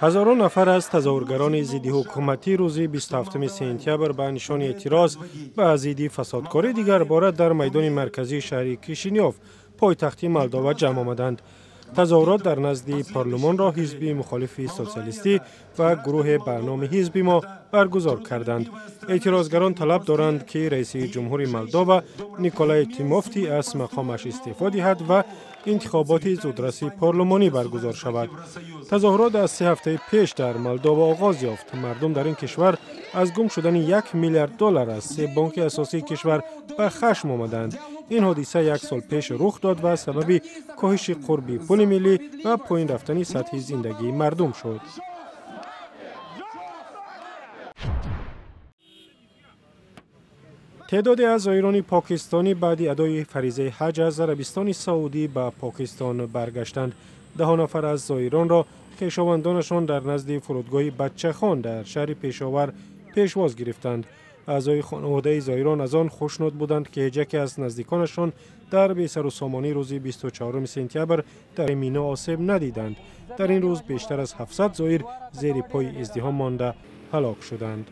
Ҳазорон нафар аз тазоҳургарони зидди ҳукуматӣ рӯзи 27 сентябр ба нишони эътироз ба зидди фасодкорӣ дигарбора дар майдони марказии шаҳри Кишинёв, пойтахти Молдова, ҷамъ омаданд. Тазоҳурот дар назди парлумонро ҳизби мухолифи социалистӣ ва гурӯҳе ба номи ҳизби мо баргузор карданд. Эътирозгарон талаб доранд, ки раиси ҷумҳури Молдова Николай Тимофти аз мақомаш истеъфо диҳад ва интихоботи зудраси парлумонӣ баргузор шавад. Тазоҳурот аз 3 ҳафтаи пеш дар Молдова оғоз ёфт. Мардум дар ин кишвар аз гум шудани 1 миллиард доллар аз 3 бонки асосии кишвар ба хашм омаданд. Ин ҳодиса як сол пеш рух дод ва сабаби коҳиши қурби пули миллӣ ва поин рафтани сатҳи зиндагии мардум шуд. Теъдоде аз зоирони покистонӣ баъди адои фаризаи ҳаҷ аз Арабистони Саудӣ ба Покистон баргаштанд. Даҳо нафар аз зоиронро хешовандонашон дар назди фурудгоҳи Бачахон дар шаҳри Пешовар пешвоз гирифтанд. Аъзои хонаводаи зоирон аз он хушнуд буданд, ки ҳеҷ яке аз наздиконашон дар бесарусомонӣ рӯзи 24 сентябр дар Мино осеб надиданд. Дар ин рӯз бештар аз 700 зоир зери пои издиҳом монда ҳалок шуданд.